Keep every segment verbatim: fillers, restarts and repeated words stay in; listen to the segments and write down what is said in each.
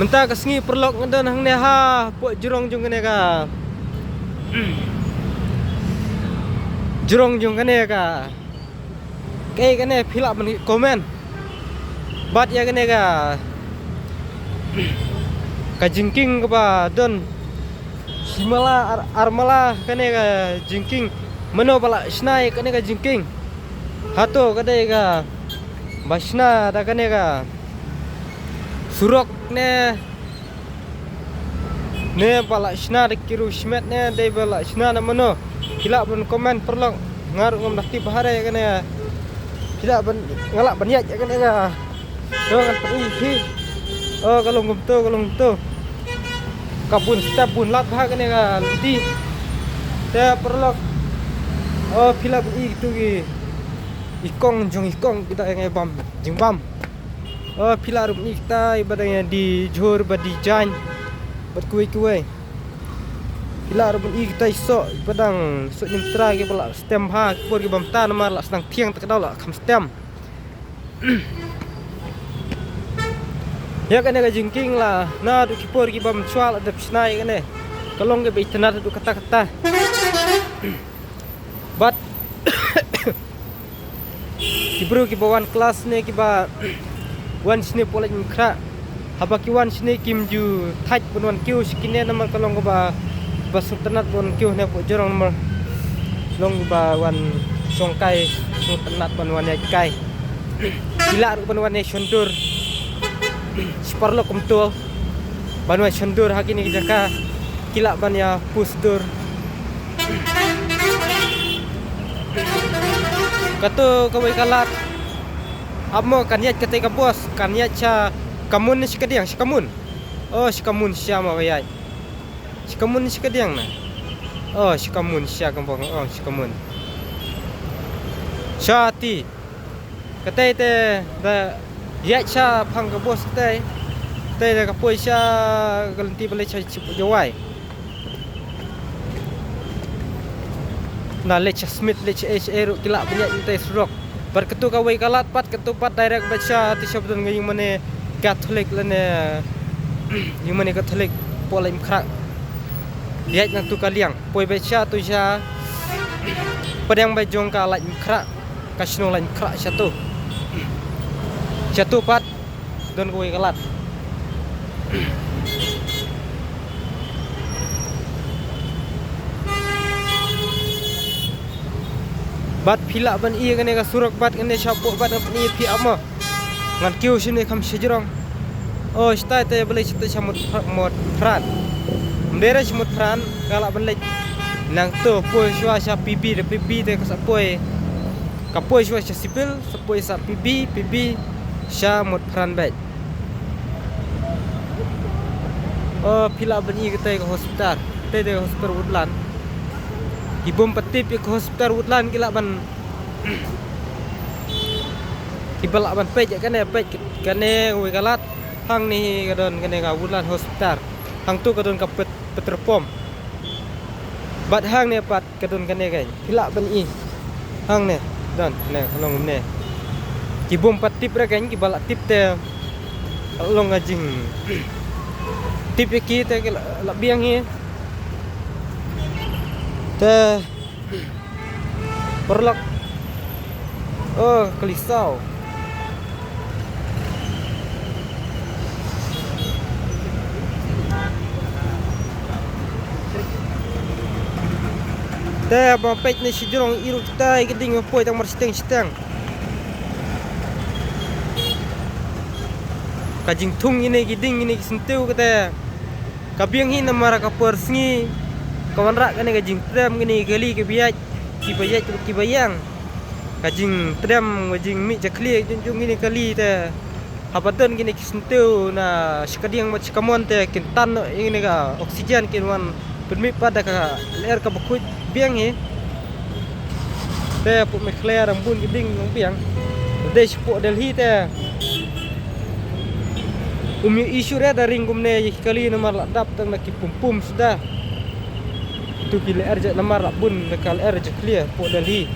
Mynta ka sngi paralok nga don hangne ha pdeng jrong jong kane ka, jrong jong kane ka, kaei kane, phi lah ban comment. Bad ïa kane ka, ka jingkieng kaba don shi mala ar, ar mala kane ka jingkieng. Mano ba la shna ïa kane ka jingkieng? Hato ka dei kaba shna da kane ka surok ne, ne ba la shna da ki riew shimet ne dei ba la shna na mano? Phi lah ban comment paralok. Nga ruh ngam da tip bha re kane. Phi lah ban, nga lah ban ïaid ïa kane ka. To ngan pyni phi. Oh, ka long kumto, ka long kumto. Ka bun step bun lad bha kane ka lynti. Te paralok. Oh, phi lah ban i tu ki, i kong jong i kong kita ngi bam, jingbam. Oh, phi lah ruh ban i kita i ba dang ïa die jhur, ba die jaiñ, bad kiwei kiwei. Phi lah ruh ban i kita i soh i ba dang soh niamtra kiba la stem bha, ki por ki bam ta namar la sdang thiang ta ka daw la kham stem. Ïa kane ka jingkieng la naduh ki por ki bam shuwa la dep shna ïa kane. Ka long kaba itynnad haduh katta katta. Bad ki briew kiba wan klas ne kiba wan shane pdeng Laitumkhrah, haba ki wan shane kim ju thait ban wan kiew sha kine namar ka long kaba, ba sngewtynnat ban wan kiew ne pdeng jrong namar long kaba wan shong kai, sngewtynnat ban wan ïaid kai. Ki lah ruh ban wan ïa shon dur. Shi paralok kumto ban wan shon dur ha kine ki jaka. Ki lah ban ïa pus dur. Kato kawei ka lad. Ap mo kan ïaid katei ka bos, kan ïaid sha Kamun ne shi Kadiang, shi Kamun. Oh, shi Kamun sha ma ba ïaid. Shi Kamun shi Kadiang na. Oh, shi Kamun sha ka bong, oh, shi Kamun. Sha ti. Katei te da ïaid sha phang ka bos katei. Katei te ka poi sha ka lynti ba leit sha Jowai. Na leit sha Smit, leit sha H A ruh ki lah ban ïaid katei surok. Bad kato kawei ka lad pat, kato pat direct beit sha, te sha ba don ka ïingmane Catholic lane ïingmane Catholic pdeng Laitumkhrah. Ïaid nangto ka liang, poi beit sha to sha pdeng beit jong ka Laitumkhrah. Ka shnong Laitumkhrah shato. Shato pat don kawei ka lad. Bad phi lah ban i kane ka surok bad kane shapoh bad ngan pyni phi amo. Ngan kiew shane kham shajrong. Oh, shatai te balei shatai sha Mot Phra-, Mot Phran. Mdei re sha Mot Phran ka lah ban leit. Nangto poi shuwa sha P B, da P B te ka sa poi. Ka poi shuwa sha Civil, sa poi sha P B, P B sha Mot Phran beit. Oh, phi lah ban i katei ka hospital. Katei te ka hospital Woodland. Ki bym pat tip ïa ka hospital Woodland ki lah ban, kiba lah ban peit ïa kane, peit kane kawei ka lad. Hangne hi ka don kane ka Woodland Hospital. Hangto ka don ka pet-, petrol pump. Bad hangne pat ka don kane ka, phi lah ban i. Hangne don ne, ka long ne. Ki bym pat tip re ka, kiba lah tip te ka long ka jingtip ïa ki te ki lah, lah biang hi. Te paralok. Oh, kali saw. Te ba peit ne shajrong i ruh tai ka ding poi tang mar shiteng shiteng. Ka jingthung ine ki ding ine ki syntiew kata. Ka biang hi namar ka por sngi ka wanrah kane ka jingtrem kine ki kali kiba ïaid, kiba ïaid kiba ïeng. Ka jingtrem ka jingmih jakhlia jong jong kine ki kali te haba don kine ki syntiew na shi kadiang bad shi kamon te kin tan noh ïa kane ka oxygen kin wan pynmih pat da ka lyer kaba khuid biang hi. Te hapoh Meghalaya dang bun ki ding dang biang. Te shapoh Delhi te um ïohi shuh re da ring kumne ïa ki kali namar la dap tang da ki pum pum suda. Tu ki lyer ja namar la bun da ka lyer jakhlia hapoh Delhi.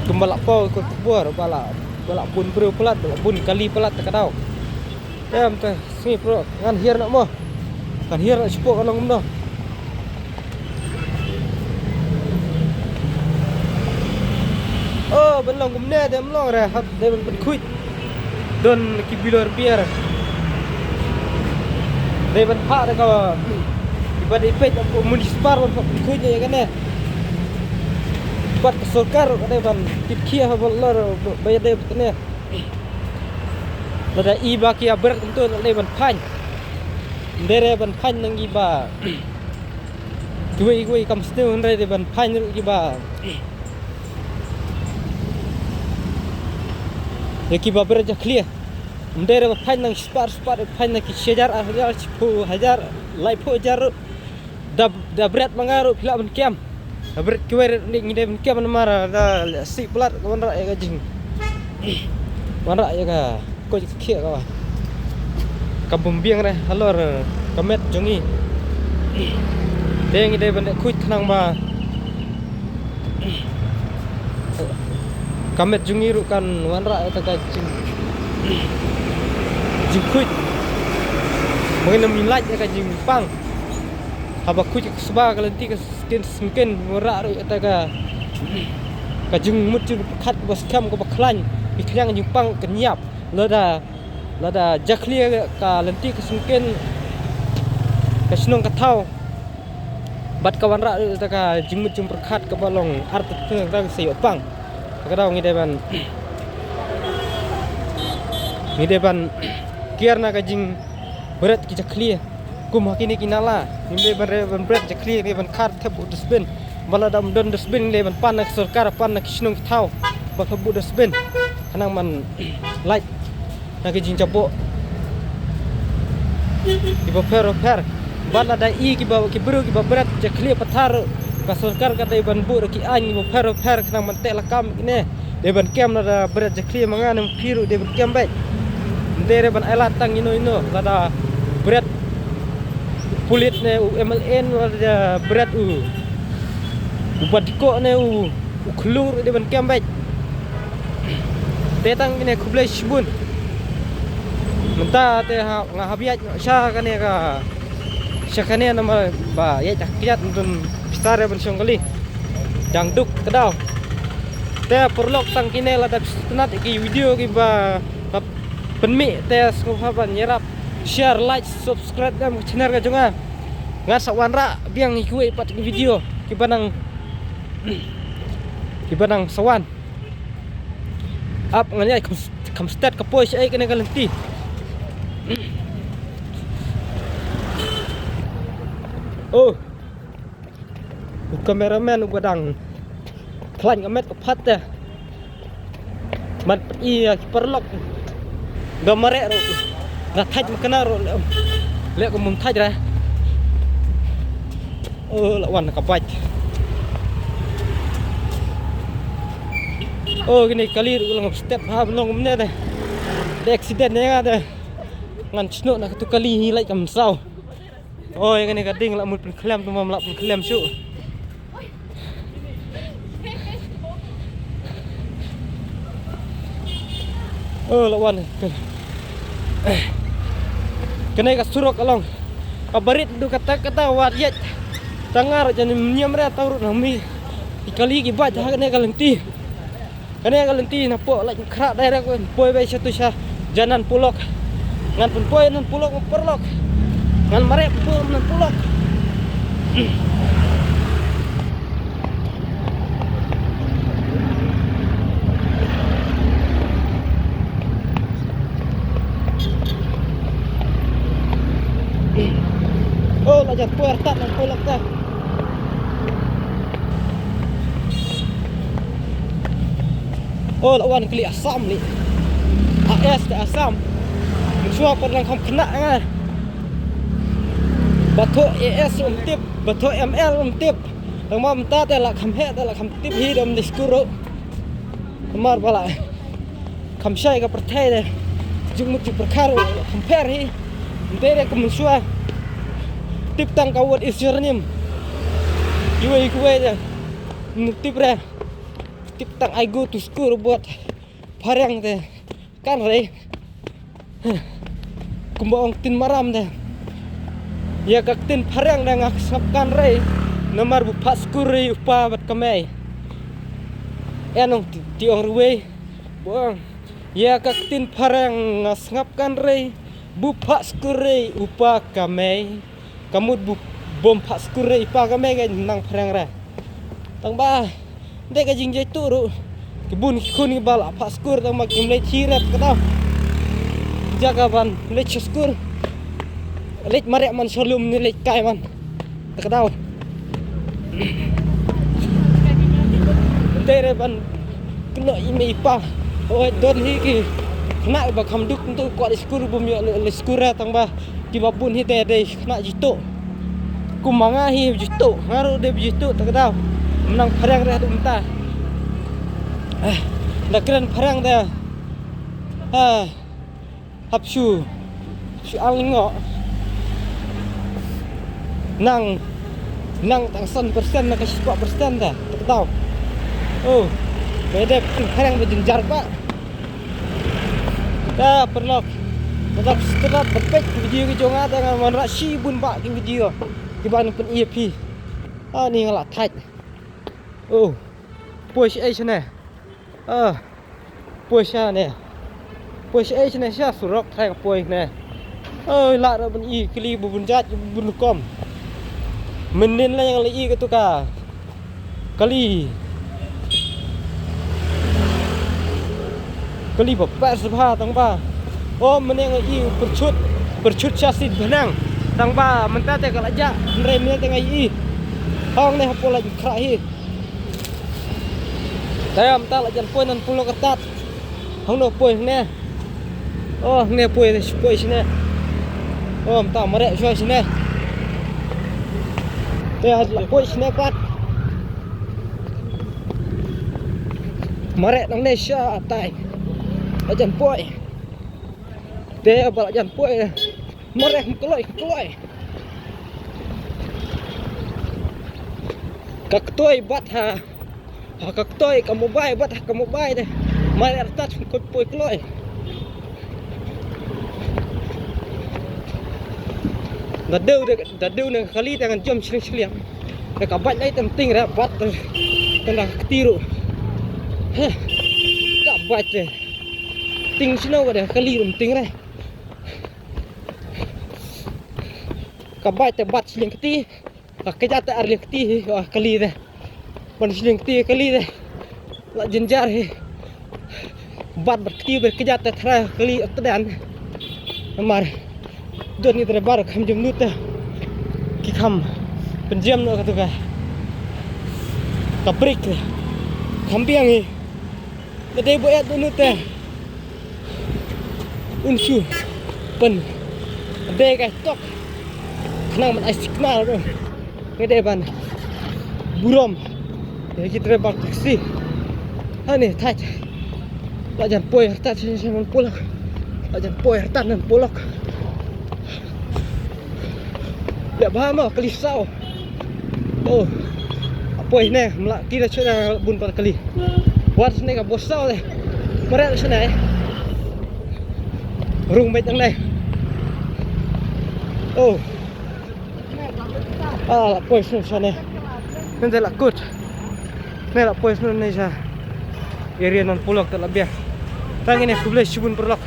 Kumba la paw ka khubor ba la, ba la bun briew palat, ba la bun kali palat ta ka daw. Em te sngi pro ngan hiar na mo. Ngan hiar na chipo ka long kumno. Oh, ban long kumne dem long re hap de ban pynkhuid. Don ki bilor biar. De ban pha de ka. Iba de pet ko municipal ban pynkhuid ne kane. Bat ka sorkar ka de ban tip khia ha ban lor ba ya de ne. Lada i ba ki abret kumto lada ban phain. Ndere ban phain nang i ba. Kiwei kiwei kam snew hynre de ban phain ruh ki ba. Ya ki ba bret ja khlia. Ndere ba phain nang spar spar phain nang ki shajar ar hajar shiphew hajar laiphew hajar ruh. Da, da bret ma nga ruh phi lah ban kem. Da bret kiwei ruh ngi dei ban kem namar da leh sih palat ka wanrah ïa ka jing. Wanrah ïa ka ko jingkhia ka. Ka bym biang re halor ka met jong ngi. Te ngi dei ban leh khuid khnang ba ka met jong ngi ruh kan wanrah ïa ka jing. Jingkhuid. Ba ngin ym lait ïa ka jingpang. Haba khuid ka sba ka lynti ka skin skin wanrah ruh ïa ka, ka jingmut jingpyrkhat kaba skhem kaba khlaiñ. Ki khliang jingpang kan ïap. Lada, lada jakhlia ka lynti ka skin ka shnong ka thaw. Bad ka wanrah ruh ïa ka jingmut jingpyrkhat kaba long artatien rang sa ïoh pang. Ka daw ngi dei ban ngi dei ban kiar na ka jingbret ki jakhlia. Kum ha kine ki nala, ngim dei ban re ban bret jakhlia, ngim dei ban khar thep buh dustbin. Ba lada ym don dustbin ngim dei ban pan na ka sorkar, pan na ki shnong ki thaw. Ba thep buh dustbin. Khnang ban lait na ki jingjaboh kiba pher ba pher. Bad lada i kiba ki briew kiba bret jakhlia pathar ka sorkar ka dei ban buh da ki aiñ kiba pher ba pher khnang ban teh lakam kine. Dei ban kem lada bret jakhlia ma nga ne ma phi ruh dei ban kem beit. Ym dei re ban ai lad tang ino ino lada bret u pulit ne u M L A ne lada bret u u badiko ne u u khlung ruh dei ban kem beit. Te tang kine khublei shibun. Mynta te ha nga hap ïaid sha kane ka sha kane namar ba ïaid ha kiad ym don pisa re ban shong kali. Dang duk ka daw. Te paralok tang kine lada phi sngewtynnat ïa ki video kiba pynmih te sngewbha ban ïarap share, like, subscribe ïa ka channel ka jong nga. Ngan sa wanrah biang ïa kiwei pat ki video kiba nang kiba nang sa wan. Ap ngan ïa kham, kham stet ka poi shaei kane ka lynti. Oh. U cameraman uba dang khlaiñ ka met ka phat te. Mat i ïa ki paralok. Nga mareh ruh. Nga thait ma kane ruh leh. Leh kum ym thait re. Oh, la wan ka bike. Oh, kine kali ruh long step ha long kumne te. Te accident ne nga te. Ngan snoh na katu kali hi lait kam saw. Oi, kane ka ding la mut pynkhlem tu mam la pynkhlem shuh. Oh, la wan. Kane ka surok ka long. Ka barit du kata kata wat yet. Tangar jan niam re tau rut nang mi. Ki kali ki baj ha kane ka lynti. Kane ka lynti na pok lait khra direct poi bai sha tu sha janan pulok. Ngan pun poi nan pulok pun pulok. Ngan mareh pun poi nan pulok. Oh, la jan poi artat nan pulok ta. Oh, la wan kali Assam li. A S te Assam. Shuwa pat lang kham khynnah nga. Ba thoh A S um tip, ba thoh M L um tip. Tang ma mynta te la kham heh, te la kham tip hi dom ni skul ruh. Namar ba la kham shai ka pyrthei te. Jingmut jingpyrkhat ruh kham pher hi. Mynta te ka mynshuwa. Tip tang ka what is your name. Kiwei kiwei te. Tip re. Tip tang I go to school buat phareng te. Kan rei. kumba ong ktien Maram de. Ïa ka ktien phareng de nga sngap kan rei. Namar bu phah skur rei u pa bad ka mei. Ïa nong ti, ti ong ruwei. Bu ong. Ïa ka ktien phareng nga sngap kan rei. Bu phah skur rei u pa ka mei. Ka mut bu bom phah skur rei u pa ka mei ka nang phareng re. Tang ba. Dei ka jingjia tu ruh. Ki bun ki khun ki ba la phah skur tang ba kim leit hi ret ka dau. Jaka ban leit sha skur. Leit mareh man sha lum ne leit kai man. Ta ka dau. Dei re ban kynnoh i mei i pa. Oi don hi ki khynnah ba kham duk ntu kwah leit skur bym ïoh leit skur re tang ba. Kiba bun hi te dei khynnah jituh. Kum ma nga hi jituh, nga ruh dei jituh ta ka daw. Mynta phareng re haduh mynta. Eh, da kren phareng de. Eh, hap shu. Shu al ngo. Nang, nang tang san persen na ka shispah persen de ta ka daw. Oh, ba dei phareng ba jynjar ba. Te paralok, lada phi sngewtynnat ban peit ki video ki jong nga te ngan wanrah shibun bah ki video kiba ngan pyni ïa phi. Ani nga la thait. Oh. Poi shaei shane. Ah. Poi shane. Poi shaei shane sha surok thrang poi ne. Oi, lah ruh ban i kali bun bun jait bun rukom. Mynnin la ïa nga la i katu ka kali. Kali ba pher sbha tang ba. O mynnin nga i pyrchut, pyrchut sha sih bnang. Tang ba mynta te ka la jah, hynrei mynnin te nga i. Hong ne hapoh la ju khrah hi. Te mynta la jan poi nan pulok artat. Hong no poi ne. Oh, ne poi, poi shine. Oh, mynta mareh shuwa shine. Te ha poi shine pat. Mareh nangne sha tai. La jan poi. Te ba la jan poi. Mareh kloi kloi. Ka ktoi bat ha. Ha ka ktoi ka mobile bat ha ka mobile de. Mai artat ko poi kloi. Da deu de, da deu ne kali de ngan jom shling shling. Da ka bat lai tam ting ra bat. Tanda ktiru. Heh. Ka bat de. Ting sino de kali rum ting re. Ka bat te bat shling kti. Ka kjat te ar liang kti hi, ah, kali de. Ban shling kti kali de. La jynjar hi. Bat bat kti ba kjat te thra kali tdan. Namar don ni driver kham jam lut te. Ki kham pynjam noh katu ka. Ka brake te kham biang hi. Lada dei ba ïa dunu te un shu pyn dei ka tok. Khnang ban ai signal ruh. Nga dei ban burom ïa ki driver taxi. Hani thait. La jan poi artat sha nan pulok. La jan poi artat nan pulok. Leh bha mo kali saw. Oh. Apoi ne mla kira chuna bun pat kali. Wat ne ka bosaw de. Mare chuna. Rung bait ne. Oh. Ah, la poi chuna ne. Nende la kut. Ne la poi snu ne sha area Nan Pulok ta la bia. Tang ine khublei shibun paralok.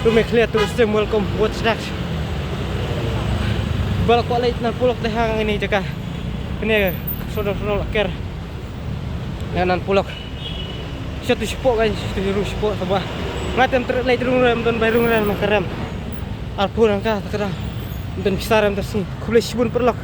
To Meghalaya to stem welcome watch that. Ba la kwah leit Nan Pulok te hang ine jaka. Kene sodor sodor la ker. Ne Nan Pulok. Sha tu shipo kan sha tu ru shipo saba. Nga tem trek leit rung rem don bai rung rem na karem. Arpur angka ta kara. Don pisa rem ta sing. Khublei shibun paralok.